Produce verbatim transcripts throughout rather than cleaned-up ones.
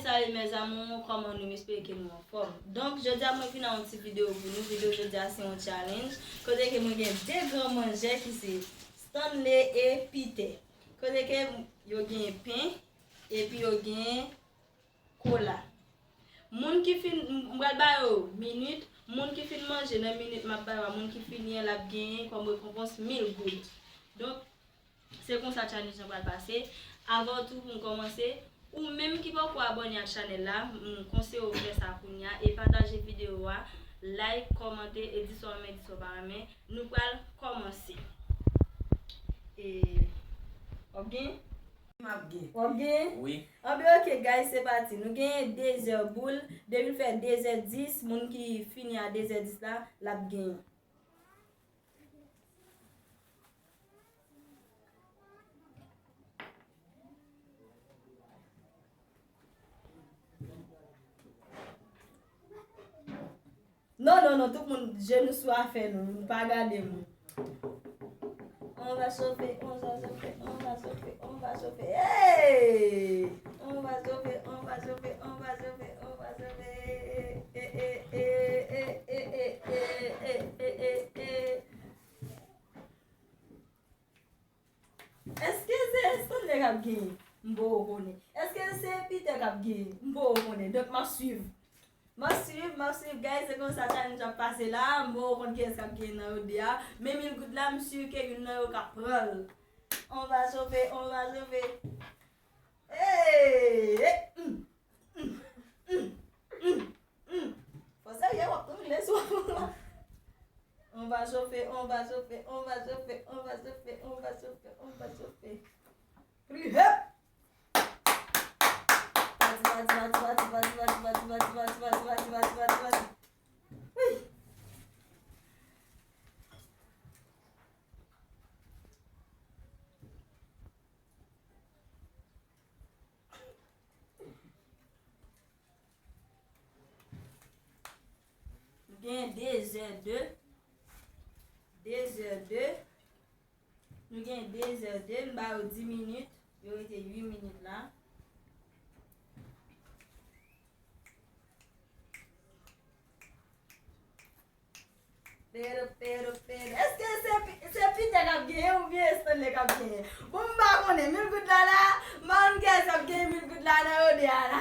Salut mes amours, kòman nou? M espere ke nou anfòm. Donk, jodi a mwen vin ak yon ti videyo pou nou. Videyo jodi a se yon challenge. Kote ke mwen gen de gran manjè ki se Stanley e Peter. Kote ke yo gen pen, epi yo gen kola. Moun ki fin, m pral ba yo minit, moun ki fin manje nan minit m ap ba yo a, moun ki fini an, l ap genyen kòm rekonpans mil goud. Donk, se konsa challenge lan pral pase. Avan tou, pou m kòmanse, ou menm ki poko abòne ak chanèl la, m konseye w fè sa kounye a e pataje videyo a, like, kòmante e di sa w renmen, di sa w pa renmen. Nou pral kòmanse. E, w ap gen? M ap gen. W ap gen? Wi. Anben, ok, guys, se pati. Nou genyen de zè boul. Depi l fè de zè dis, moun ki fini a de zè dis la, l ap genyen. Non, non, non, tout moun, je nou sou afè nou, nou pa gade mwen. On va chauffer, on va chauffer, on va chauffer, on va chauffer. Hey! On va chauffer, on va chauffer, on va chauffer, on va chauffer. Eh, eh, eh, eh, eh, eh, eh, eh, eh, eh, eh. Èske se Stanley k ap genyen? M poko konnen. Èske se Peter k ap genyen? M poko konnen. Donk, m ap swiv. M ap swiv, m ap swiv, guys. Se konsa challenge ap pase la. M poko konn kiyès k ap genyen nan yo de a. Men mil goud la, m si ke youn nan yo ka pran l. On va chauffer, on va chauffer. Hey! Hey! Mm, mm, mm, mm, mm. Fò serye, w ap trangle sou la. On va chauffer, on va chauffer, on va chauffer, on va chauffer, on va chauffer, on va chauffer. Plus hep! Pati, pati, pati. Wi. Nou gen de zè de. De zè de. Nou gen de zè de. Nou ba yo dis minit. Yo rete uit minit la. Pero, pero, pero. Èske se, Pi- se Peter k ap genyen oubyen Stanley k ap genyen? Bon, m pa konnen. Mil goud la la, m pa konn kiyès k ap genyen mil goud la nan yo de a la.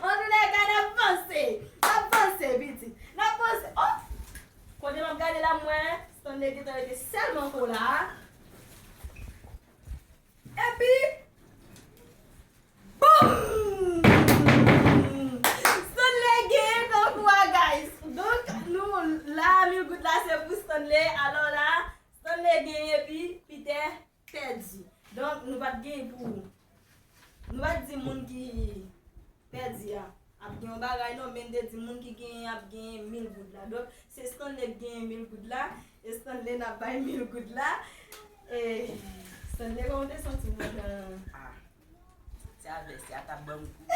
Antoulèka, n ap vanse. N ap vanse, pitit. N ap vanse. Oh! Kote m ap gade la, m wè Stanley gentan rete sèlman kola. Epi, boum! Stanley genyen konkou a, guys. Donk, nou la, mil goud la se pou Stanley. Alò la, Stanley genyen epi Peter pèdi. Donk, nou pa t genyen pou, nou pa t di moun ki pèdi a ap gen yon bagay non, men n te di moun ki genyen ap genyen mil goud la. Donk, se Stanley k genyen mil goud la, e Stanley n ap bay mil goud la. E, Stanley, kòman w te santi w pandan Ah. Ti avèsè a t ap ban m kou. Ti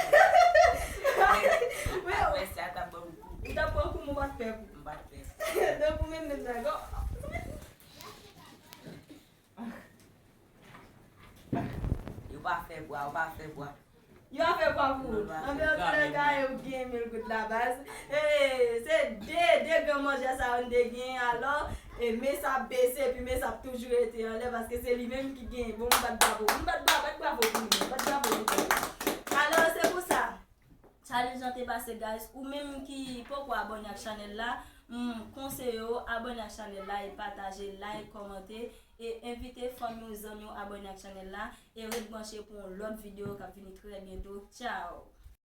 avèsè a t ap ban m kou. Ou t ap pran kou, men w pa t pè kou. M pa t pè. Donk, ou menm menm nan, go. Yo pa fè bwa, yo pa fè bwa. Yo pa fè bwa pou ou. Anben, antoulèka, yo gen mil goud la, baz. E, se de, de gran manjè sa yo n te gen, alò, e, men sa ap bese, epi men sa ap toujou rete anlè, paske se li menm ki gen. Bon, m bat bravo. M bat bra-, bat bravo pou li, bat bravo pou li. Alò, se pou sa. Challenge lan te pase, guys. Ou menm ki poko abòne ak chanèl la, m konseye w abòne ak chanèl la e pataje, like, kòmante e envite fanmi w, zanmi w abòne ak chanèl la e ret branche pou yon lòt videyo k ap vini trè byento. Tchao!